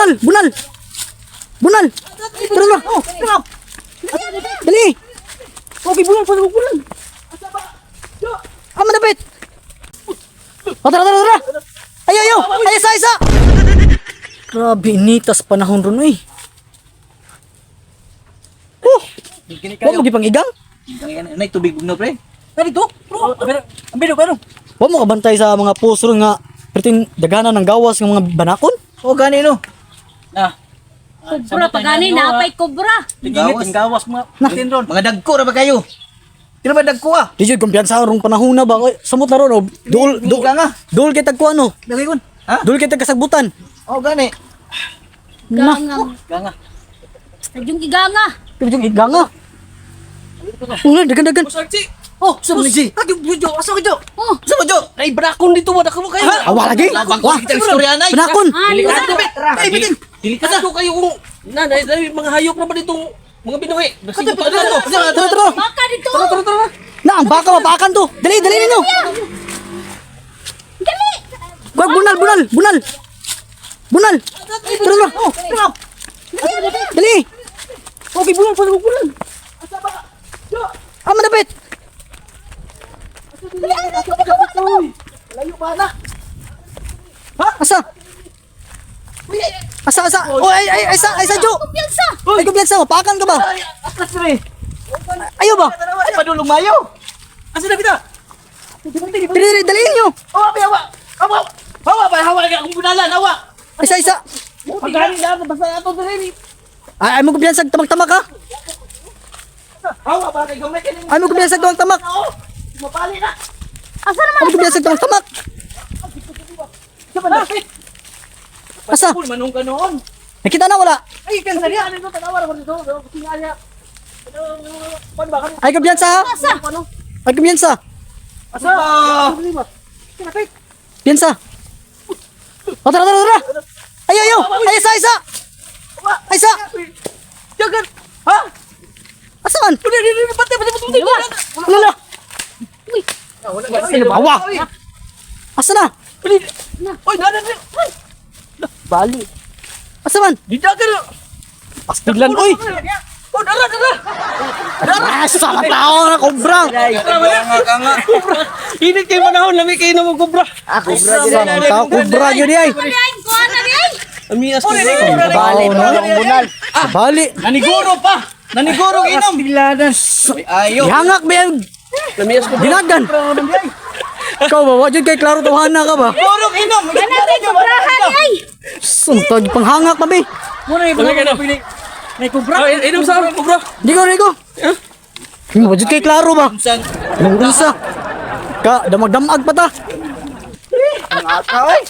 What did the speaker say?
Bunal, bunal. Bunal. Tara, tara. Oh, tara. Dali. Okay, bunal, bunal, bunal. Ah, madapit. Oh, tara, tara, tara. Ayo, ayo. Ay, isa, isa. Grabe, initas panahon ron, eh. Oh, wa mo gipang igang? Nay tubig bugno, pre. Dito. Bro, ang bilo pero. Wa mo kabantay sa mga post ron nga perting dagana ng gawas ng mga banakon? Oh, gani no. Na. Kubra pa gani, napay kubra. Gawas, gawas mga Na. Mga dagko ra ba kayo? Tino ba dagko ah? Di jud kumpiyansa rong panahon na ba? Oy, samot na ron oh. Dul dul Ka nga. dul kay tagkuan oh. Dagay kon. Ha? Dul kay tagkasagbutan. Oh, gani. Na. Ganga. Ganga. Sadyong giganga. Pero yung iganga. Ulan, dagan dagan. Oh, sa mo ni. Ah, jo, asa ka jo? Oh, Sa mo jo? Nay brakon dito wala ka mo kayo. Awa lagi. Wah, kita istorya nay. Banakon. ano na? Ay, bitin. Delikado kayo kung na na mga hayop na ba ditong mga binuhi. Tara, tara. Baka dito. Tara, tara. Na, ang baka mapakan to. Dali, dali ninyo. Dali. Wag, bunal, bunal, bunal. Bunal. Tara, tara. Oh, tara. Dali. Okay, bunal, bunal, bunal. Ah, madapit. Layo ba na? Ha? Asa? Asa, asa? Oh, ay, ay, ay, sa, ay, sa, Jo. Kumpiyansa. Ay, kumpiyansa, mapakan ka ba? Atlas pre. Ayaw ba? Ay, padulong mayo. Asa na bita? Dali, dali, dali ninyo. Oh, abi awa. Awa. Hawa ba hawa lagi akong bunalan, hawa. Isa, isa. Pagani na basta ato diri. Ay, ay mo kumpiyansa, tamak-tamak ha. Hawa ba kay gamay kini. Ay mo kumpiyansa, tamak-tamak. Mapali na. Asa naman? Ay mo kumpiyansa, tamak-tamak. Sa ba? Asa? Pul manong ka noon. Nakita na wala. Ay, kansa niya. Ano ito? Tanawa naman dito. Kinga niya. Pan ba kami? Ay kumpiyansa ha. Asa? Ay kumpiyansa. Asa? Piyansa. O, tara, tara, tara. Ayo, ayo. Ay, isa, isa. Ay, isa. Jagan. Ha? Asa man? Pati, pati, pati, pati. Wala. Uy, Awa. Asa na? Oy, na, na, na. Bali. Asa man? Di jagan. Pastiglan, oy. Oh, dara, dara. Asa ka tao na kobra. Init kay panahon lami kayo na mo kubra. Asa ang tao kobra yun ay. ay, kuha na di ay. Amias ko. Bali, no? Bali. Naniguro pa. Naniguro inom. Ayo. Ihangak ba yan? Lamias ko. Dinagan. Ikaw ba? Wa jud kay klaro tawhana ka ba? Guro inom. Kana di kubrahan di ay. Suntog panghangak pa be. Lami kayo na. May kubra. Oh, inom sa kubra. Di ko, di ko. Wa jud kay klaro ba? San? Anong unsa? Ka damag-damag pa ta. Ang ata oy.